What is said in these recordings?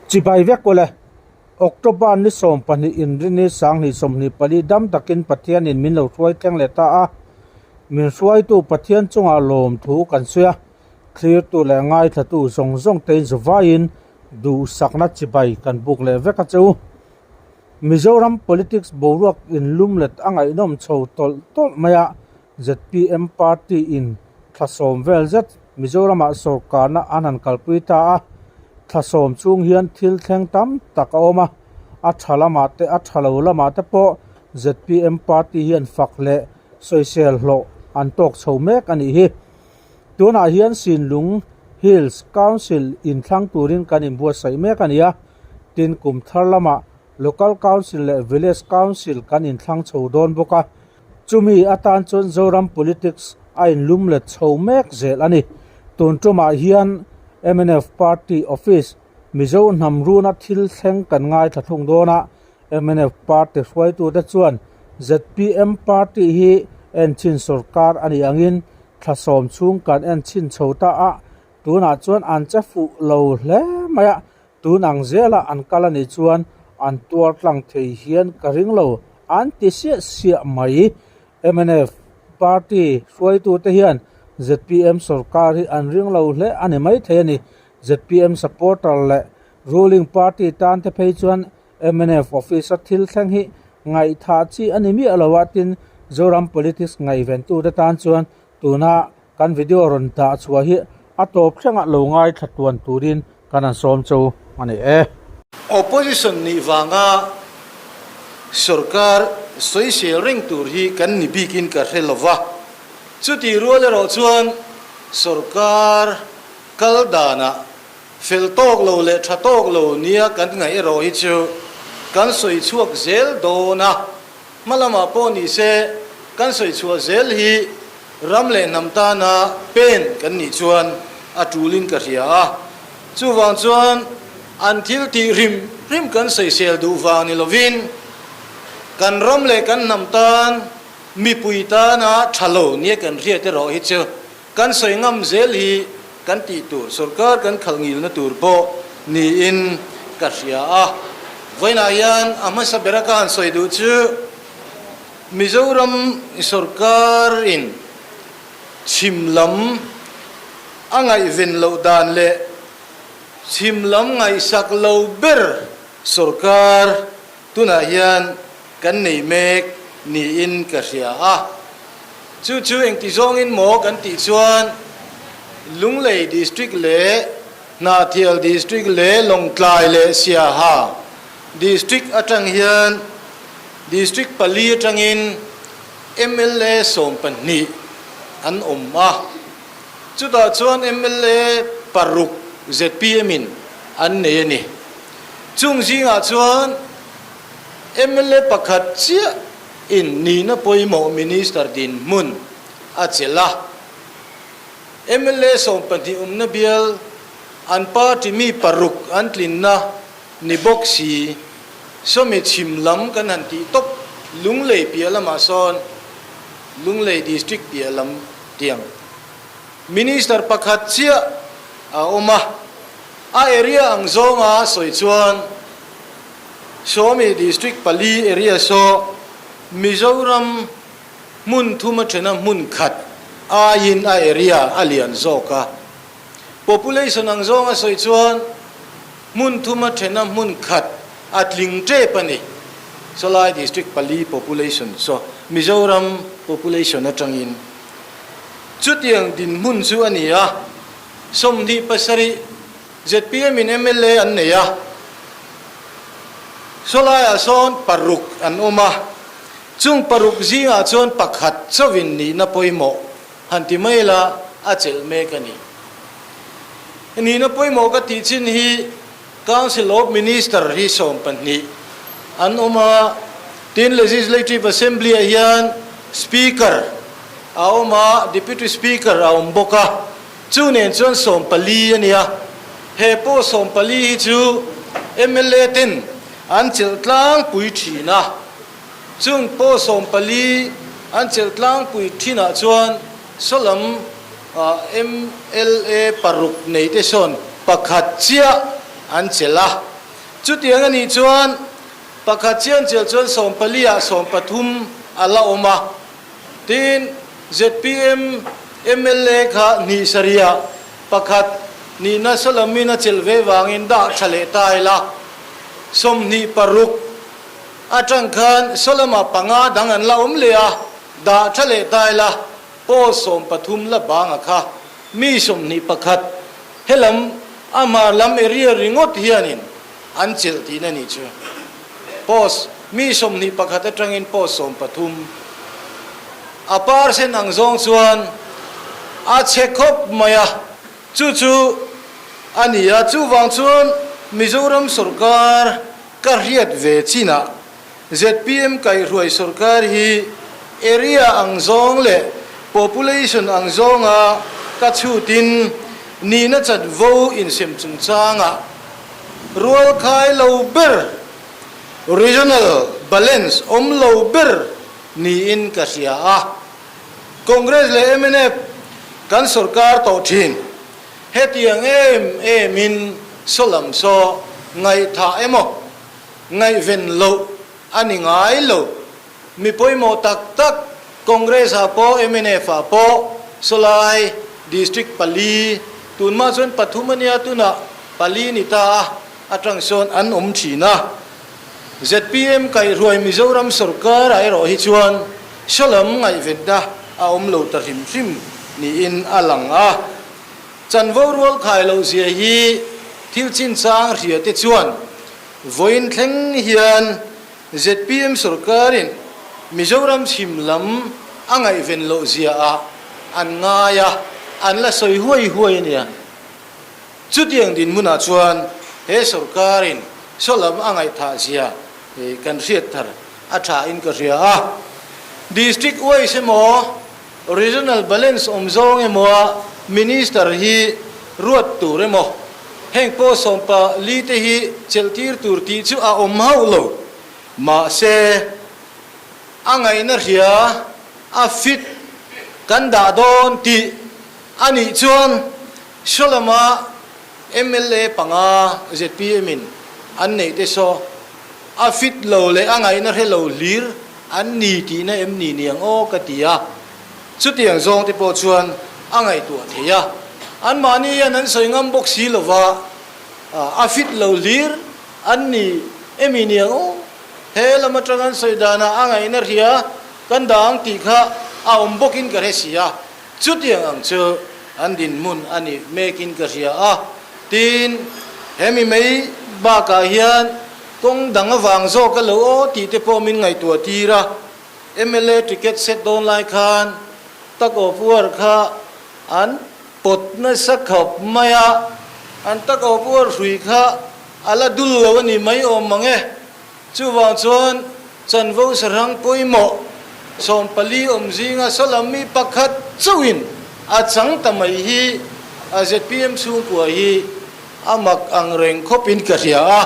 Chibai vek ule, October ni 12 inrini 2024 dam takin Pathianin min lo hruai thleng leh ta a, min hruaitu Pathian chungah lawmthu kan sawi a, thlirtu leh ngaithlatu zawng zawng te inzawvaiin duhsakna chibai kan buk leh vek a che u. Mizoram politics boruak inlumlet a ngaihnawm chho tawlh tawlh mai a, zpm party in thla sawm vel zet Mizoramah sawrkarna an han kalpui ta a, thla sawm chhung hian thil thleng tam tak a awm a, a tha lamah te a tha lo lamah te pawh zpm party hian fak leh sawisel hlawh an tawk chho mek a nih hi. Tunah hian Sinlung Hills Council inthlang turin kan inbuatsaih mek a ni a, tin kum thar lamah Local Council leh Village Council kan inthlang chho dawn bawk a, chumi atan chuan Zoram politics a inlum let chho mek zel a ni. Tun tumah hian mnf Party Office Mizo hnam runa thil thleng kan ngaithla thung dawn a, mnf Party hruaitute chuan zpm Party hi enchhin sawrkar a nih angin thla sawm chhung kan enchhin chho ta a, tunah chuan an che fuh lo hle mai a, Tun ang zela an kal a nih chuan an tuar tlang thei hian ka ring lo, an ti siah siah mai. Mnf party hruaitute hian zpm sorkar hi an ring lo hle a ni mai thei a ni. Zpm supporter leh ruling party tan te phei chuan mnf office a thil thleng hi ngaihthah chi a ni miah lo a, tin Zoram politics ngaihventute tan chuan tuna Kan video rawn dah chhuah hi a tawp thlengah lo ngaithla tuan turin kan han sawm cho a ni e. Opposition nih vanga sorkar sawisel reng tur hi kan ni bikin ka hre lova, chutih rual erawh chuan sorkar kal danah fel tawk lo leh tha tawk lo nia kan ngaih erawh hi chu kan sawi chhuak zel dawn a, hma lamah pawh ni se kan sawi chhuah zel hi Ram leh hnam tana pen kan nih chuan a tulin ka hria a, chuvang chuan an thil tih hrim hrim kan sawisel duh vang ni lovin kan ram leh kan hnam tan mipui tana tha lo nia kan hriat erawh hi chu kan sawi ngam zel hi kan tih tur sorkar kan khalh ngilna tur pawh niin ka hria a. Vawiinah hian a hmasa bera ka han sawi duh chu. Mizoram sorkar in chhim lam a ngaihven loh dan leh chhim lam ngaihsak lo ber sorkar tunah hian kan nei mek niin ka hria a. Chu chu engti zawngin maw kan tih chuan Lunglei District leh Hnahthial District leh Lawngtlai leh Siaha District atang hian District pali atangin mla 12 an awm a, chutah chuan mla paruk zpm in an nei a ni. Chung zingah chuan mla pakhat chiah in nihna pawimawh Minister dinhmun a chelh a, mla 12 awmna bial an party mi paruk an tlinna ni bawk si, sawmi chhim lam kan han tih tawp Lunglei piah lamah sawn Lunglei District piah lam tiang Minister pakhat chiah a awm a, a area ang zawnga sawi chuan sawmi District pali area saw Mizoram hmun thuma thena hmun khat aiin a area a lian zawk a. Population ang zawnga sawi chuan hmun thuma thena hmun khat a tling tep a ni. Sawlai District pali population saw Mizoram population atangin chutiang dinhmun chu a ni a, 27 zpm in mla an nei a, sawlaiah sawn paruk an awm a, chung paruk zingah chuan pakhat chauhin nihna pawimawh Han ti mai la, a chelh mek a ni. Nihna pawimawh ka tih chin hi Council of Minister hi 12 an awm a, tin Legislative Assembly ah hian Speaker a awm a, Deputy Speaker a awm bawk a, chu nen chuan 14 a ni a. He pawh 14 hi chu mla ten an chelh tlangpui thin a. Chung pawh 14 an chelh tlangpui thinah chuan sawlam mla paruk neite sawn pakhat chiah an chelh a. Chutiang a nih chuan pakhat chian chial chuan sawmpali ah sawmpathum a la awm a. Tin, zpm mla kha hnih sarih ah pakhat nihna sawlamin a chelh ve vangin dah tha leh ta ila. 26 atang khan sawlama panga dang an la awm leh a, dah tha leh ta ila. Post 13 la banga kha mi 21 helam a hmar lam area ringawt hianin an chelh tihna nih chu. Post mi 21 atangin post 13 a percent ang zawng chuan a chhe khawp mai a, chu chu a ni a. Chuvang chuan Mizoram sorkar ka hriat ve chinah zpm kaihhruai sorkar hi area ang zawng leh population ang zawnga ka chhutin nihna chanvo insem chungchangah rualkhai lo ber, regional balance awm lo ber niin ka hria a. Congress leh mnf kan sorkar tawh thin. Hetiang em emin sawlam saw ngaihthah emaw Ngaihven loh a ni ngai lo. Mi pawimawh tak tak Congress ah pawh mnf ah pawh sawlai district pali tunmah chuan pathum a nia tunah pali ni ta a atang sawn an awm thin a. Zpm kaihhruai Mizoram sorkar ah erawh hi chuan sawlam ngaihvenna a awm lo ta hrim hrim niin a lang a. Chanvo rual khai loh zia hi thil chinchang hria te chuan Vawiin thleng hian zpm sorkarin Mizoram chhim lam a ngaihven loh zia ah an ngai a, an la sawi huai huai a nia. Chutiang dinhmunah chuan he sorkarin saw lam a ngaihthah zia kan hriat thar a tha in ka hria a. District wise emaw, Regional balance awm zawng emaw a Minister hi ruat tur emaw, heng pawh 14 te hi chelh tir tur tih chu a awm hauh lo. Mahse, a ngaihna hria a fit kan dah dawn tih a nih chuan Sholama mla panga zpm in an neih te saw a fit lo leh a ngaihna hre lo hlir An ni tihna em ni niang aw ka ti a, chutiang zawng te pawh chuan a ngaihtuah thei a, anmahni hian an sawi ngam bawk si lova, a fit lo hlir an ni emi niang aw, he lam atang an sawi danah a ngaihna hria kan dah ang tih kha a awm bawkin ka hre si a, chutiang ang chu an dinhmun a ni mekin ka hria a, tin hemi mai bakah hian Kawng dang avang zawk a lo aw tih te pawh min ngaihtuah tir a, mla ticket set dawn lai khan tug of war kha an pawt nasa khawp mai a, an tug of war hrui kha a la dul lo a ni mai awm mang e. Chuvang chuan chanvo sahrang pawimawh 14 awm zinga sawlam mi pakhat chauhin a chang ta mai hi a zpm chhungkua hi A mak ang reng khawpin ka hria a,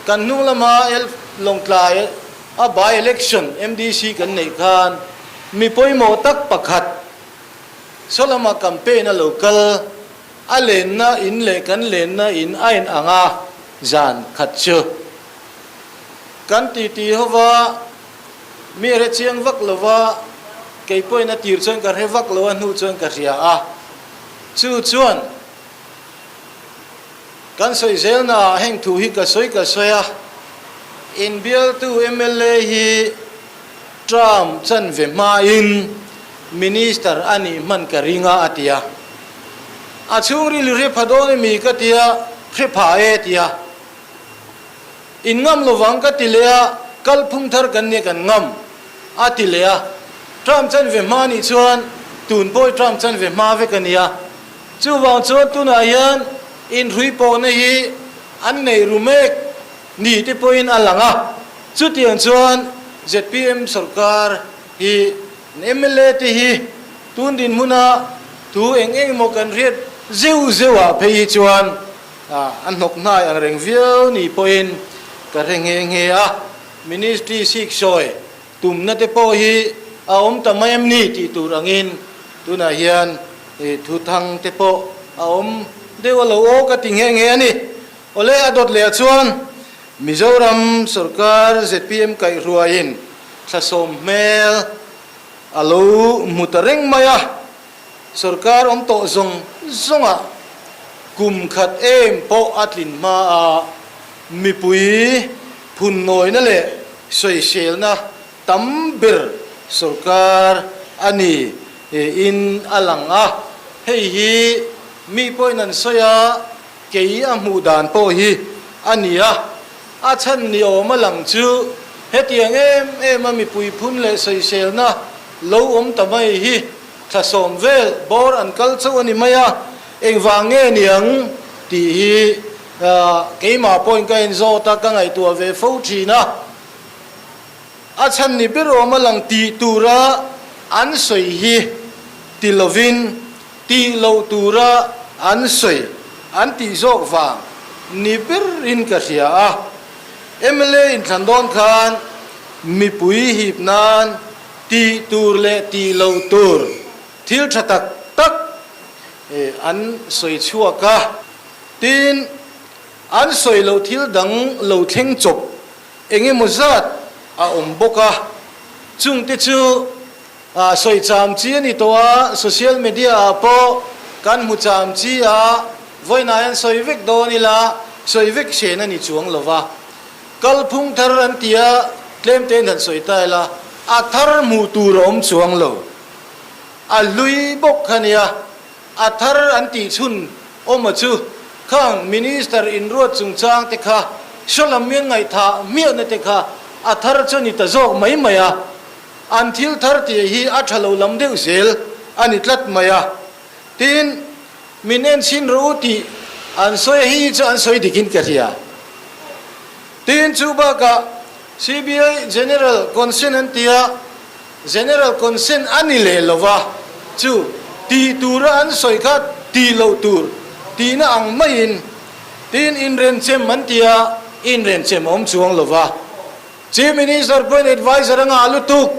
kan hnung lama Lawngtlai a by election MDC kan neih khan mi pawimawh tak pakhat saw lama campaign a lo kal, a lenna in leh kan lenna in a in ang a, zan khat chu kan titi hova mi a hre chiang vak lova, kei pawhin a tir chuan ka hre vak lo a hnu chuan ka hria a, chu chuan. Kan sawi zelnaah heng thu hi ka sawi ka sawi a, inbialtu mla hi term chanve hmain Minister a nih hman ka ring a a ti a. A chhungril i hre pha dawn emi ka ti a, hre pha e ti a. In ngam lovang ka ti leh a, kalphung thar kan nia kan ngam a ti leh a. Term chanve hma nih chuan tun pawh hi term chanve hma vek a nia. Chuvang chuan tunah hian inhrui pawhna hi an nei ru mek ni te pawhin a lang a. Chutiang chuan zpm sorkar hi mla te hi tun dinhmuna thu eng eng emaw kan hriat zeuh zeuh ah phei hi chuan a hnawk hnai ang reng viau ni pawhin ka hre nghe nghe a. Ministry siksawi Tumna te pawh hi a awm ta mai em ni tih tur angin tunah hian thuthang te pawh a awm deuh a lo aw ka ti nghe nghe a ni. Awle a dawt leh ah chuan. Mizoram sorkar zpm kaihhruaiin thlasawm hmel a lo hmu ta reng mai a, sorkar awm tawh zawng zawngah kum khat em pawh a tlin hma a, mipui phunnawina leh sawiselna tam ber sorkar a ni in a lang a, hei hi mi pawhin an sawi a, Kei a hmuh dan pawh hi a ni a, a chhan ni awm a lang chu hetiang em em a mipui phun leh sawiselna lo awm ta mai hi thlasawm vel bawr an kal chauh a ni mai a, engvang nge niang tih hi keimah pawhin ka inzawt a, ka ngaihtuah ve fo thin a. A chhan ni ber awm a lang tih tura an sawi hi ti lovin tih loh tura an sawi an tih zawk vang ni berin ka hria a. Mla inthlan dawn khan mipui hip nan tih tur leh tih loh tur thil tha tak tak an sawi chhuak a. Tin, an sawi loh thil dang lo thleng chawp Eng emaw zat a awm bawk a, chungte chu sawi cham chi a ni tawh a, social media ah pawh kan hmu cham chi a, vawiinah hian sawi vek dawn ila sawi vek hren a ni chuang lo va. Kalphung thar an ti a, tlem tein han sawi ta ila, a thar hmuh tur a awm chuang lo. A hlui bawk kha nia, a thar an tih chhun awm a chu khang Minister inruat chungchang te kha hrawlam mian ngaihthah hmiahna te kha a thar chu a ni ta zawk mai mai a, an thil thar tih hi a tha lo lam deuh zel a ni tlat mai a. Tin, min en chhin rawh u tih an sawi a hi chu an sawi dikin ka hria. Tin, chu bakah CBI General Consent an ti a, General consent a ni leh lo va, chu tih tura an sawi kha tih loh tur tihna ang maiin tin inrenchem an ti a, inrenchem a awm chuang lo va. Chief Minister pawhin adviser a ngah lutuk,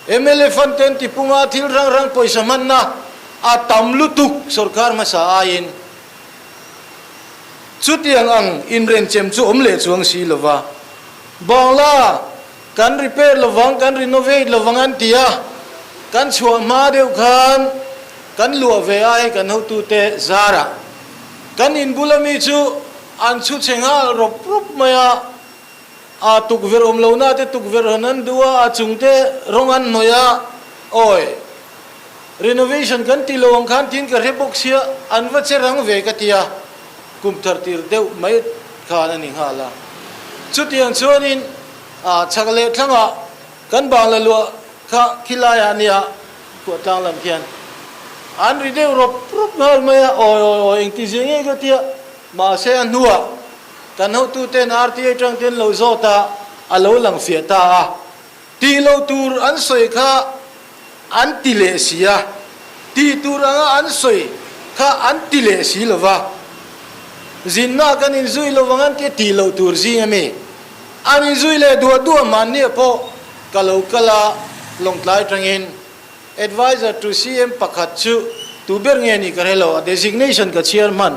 mla fund te an ti pung a, thil rang rang pawisa hmanna a tam lutuk sorkar hmasa aiin. Chutiang ang inrenchem chu awm leh chuang si lo va, Bangla Kan repair lovang, kan renovate lovang an ti a, kan chhuah hma deuh khan kan luah ve a hei kan hotute zarah. Kan inbul ami chu an chhu chhe nghal rawp rawp mai a, a tukverh awm lohna te tukverh hawn an duh a, a chungte rawng an hnawih a, awi renovation kan ti lo ang khan tiin ka hre bawk sia, an va che rang ve ka ti a, kum thar tir deuh mai khan a ni nghal a. Chutiang chuanin. A chhak leh thlangah kan bangla luah kha khilaiah a nia khuah tlang lam khian an ri deuh rawp rawp nghal mai a, awi awi awi engti zia ngei ka tia mahse a hnuah kan hotuten RTA tang ten lo zawt a, a lo lang fiah ta a, tih loh tur an sawi kha an ti leh si a, tih tur anga an sawi kha an ti leh si lo va, zinna kan inzui lo vang an tia tih loh tur zing a mi. An inzui leh duah duah mahnia pawh ka lo kal a, Lawngtlai atangin Adviser to CM pakhat chu tu ber nge nih ka hre lo, a designation ka chhiar hman,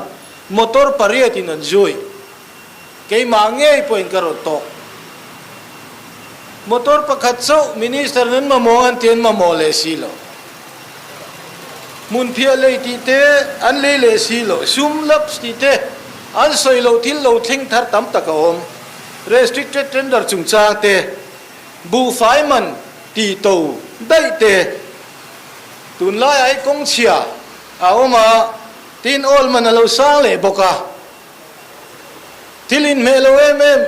motor pariat in an zui. Keimah ngei pawhin ka rawn tawk. Motor pakhat chauh Minister nan mamawh ang an ti an mamawh leh si lo. Hmunphiah lei tih te an lei leh si lo, sum laps tih te an sawi loh thil lo thleng thar tam tak a awm. Restricted tender chungchang te, buhfai man tih to daih te, tunlaiah hi kawng chhia a awm a, tin oil man a lo sang leh bawk a. Thil inhmeh lo em em,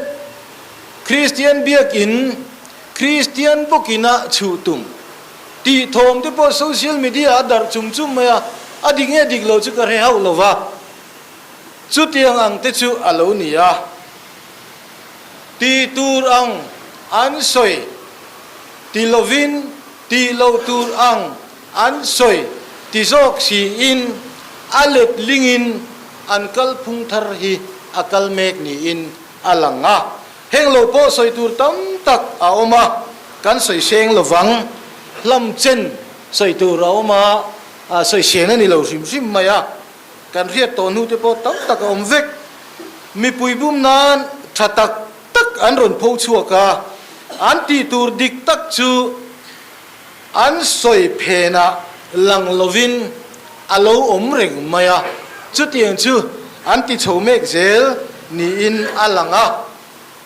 Kristian biakin Kristian bawkina chhuh tum. Tih thawm te pawh social media ah a darh chum chum mai a, a dik nge dik lo chu ka hre hauh lo va, chutiang ang te chu a lo ni a. Tih tur ang an sawi ti lovin tih loh tur ang an sawi ti zawk siin a let lingin an kalphung thar hi a kal mek niin a lang a. Heng lo pawh sawi tur tam tak a awm a, kan sawi seng lovang. Hlam chen sawi tur a awm a, sawi seng a ni lo hrim hrim mai a. Kan hriat tawh hnu te pawh tam tak a awm vek. Mipui bum nan tha tak. an rawn pho chhuak a, an tih tur dik tak chu an sawi phenah lang lovin a lo awm reng mai a, chutiang chu an ti chho mek zel niin a lang a.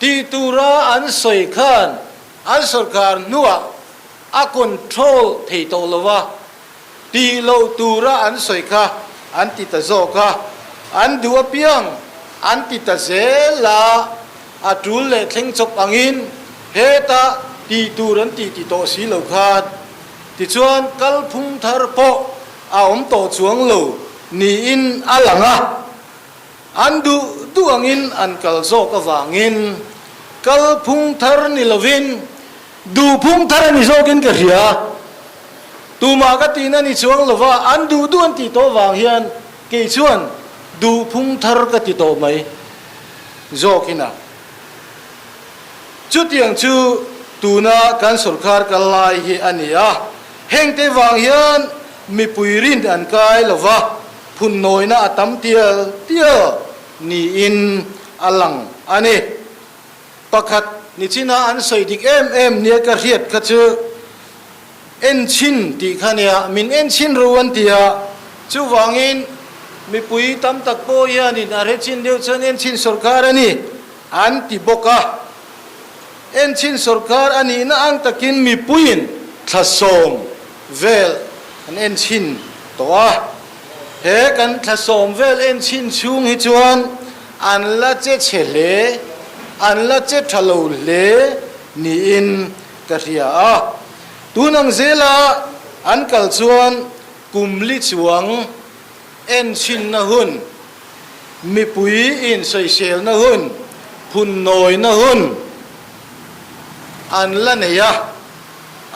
Tih tura an sawi khan an sorkar hnuah a control thei tawh lo a, Tih loh tura an sawi kha an ti ta zawk a, an duh apiang an ti ta zel a, a tul leh thleng chawp angin heta tih tur an tih ti tawh si lo khan tichuan kalphung thar pawh a awm tawh chuang lo niin a lang a, an duh duh angin an kal zawk avangin kalphung thar ni lovin Duhphung thar a ni zawkin ka hria. Tumah ka tihna ni chuang lova an duh duh an tih tawh vang hian kei chuan duhphung thar ka ti tawh mai zawkin a. Chutiang chu tuna kan sorkar kal lai hi a ni a, hengte vang hian mipui rin an kai lova phunnawina a tam tial tial niin a lang a ni. Pakhat nichina an sawi dik em em nia ka hriat kha chu enchhin tih kha nia, min enchhin ro an ti a, chuvangin mipui tam tak pawh hianin a hrechin deuh chuan enchhin sawrkar a ni an ti bawk a, enchhin sawrkar a nihna ang takin mipuiin thla sawm vel an enchhin tawh a, he kan thla sawm vel enchhin chhung hi chuan An la che chhe hle, an la che tha lo hle niin ka hria a. Tun ang zela an kal chuan kum li chuang enchhinna hun, mipui insawiselna hun, phunnawina hun an la nei a,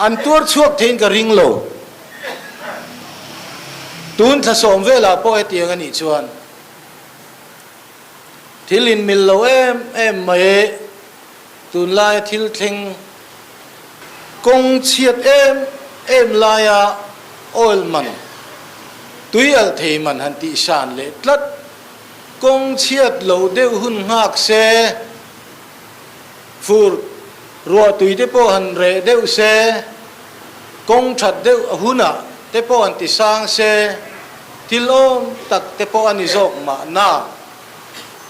an tuar chhuak theiin ka ring lo. Tun thla sawm velah pawh hetiang a nih chuan. Thil inmil lo em em mai e, tunlaia thil thleng kawng chhiat em em laia oil man, tui alh thei man han tih san leh tlat, kawng chhiat lo deuh hun nghak se, fur ruah tui te pawh han reh deuh se, kawng that deuh hunah te pawh han ti sang se, Thil awm tak te pawh a ni zawk mahna.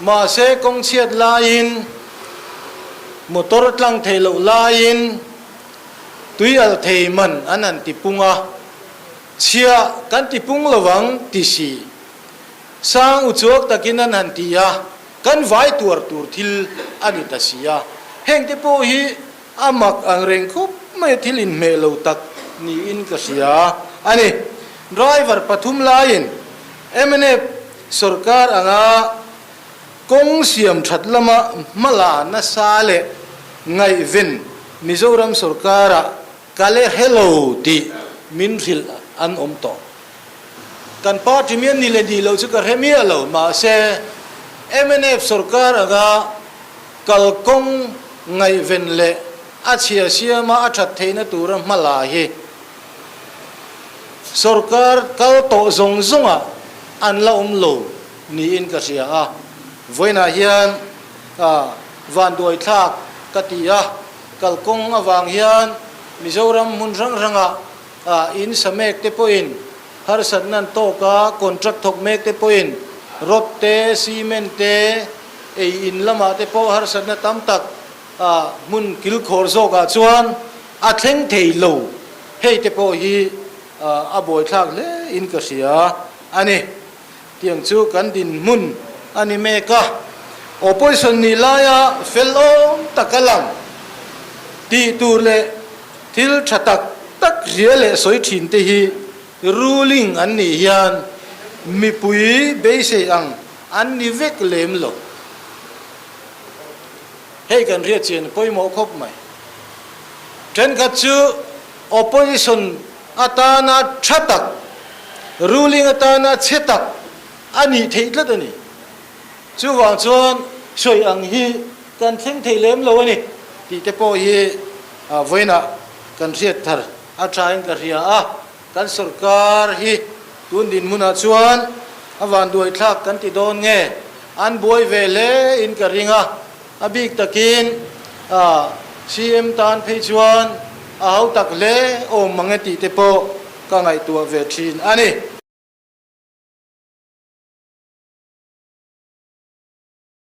Mahse kawng chhiat laiin, motor tlang theih loh laiin tui alh thei man an han ti pung a, chhia kan ti pung lo ang ti si. Sang uchuak takin an han ti a, kan vai tuar tur thil a ni ta si a. Heng te pawh hi A mak ang reng khawp mai a thil inhmeh lo tak niin ka hria a ni. Driver pathum laiin mnf sorkar anga kawng siam that lama hmala nasa leh ngaihven Mizoram sorkarah ka le hre lo tih min hrilh an awm tawh. Kan party mi an ni leh nih loh chu ka hre miah lo, mahse mnf sorkar anga Kalkawng ngaihven leh a chhia siama a that theihna tura hmala hi sorkar kal tawh zawng zawngah an la awm lo niin ka hria a. Vawiinah hian vanduai thlak ka ti a, kalkawng avang hian Mizoram hmun hrang hrangah in sa mek te pawhin harsatna an tawk a, contract thawk mek te pawhin rod te, cement te, Ei in lamah te pawh harsatna tam tak hmun kilkhawr zawkah chuan a thleng thei lo. Hei te pawh hi a buaithlak hle in ka hria a ni. Tiang chu kan dinhmun a ni mek a. Opposition nih laia fel awm taka lang tih tur leh thil tha tak tak hria leh sawi thin te hi ruling an nih hian mipui beisei ang An ni vek lem lo. Hei kan hriat chian pawimawh khawp mai. Thenkhat chu opposition atana tha tak, ruling atana chhe tak a nih theih tlat a ni. Chuvang chuan sawi ang hi kan thleng thei lem lo a ni tih te pawh hi vawiinah kan hriat thar a thain ka hria a. Kan sorkar hi tun dinhmunah chuan a vanduaithlak kan ti dawn nge? An buai ve hle in ka ring a, a bik takin CM tan phei chuan a hautak hle awm mang e tih te pawh ka ngaihtuah ve thin a ni.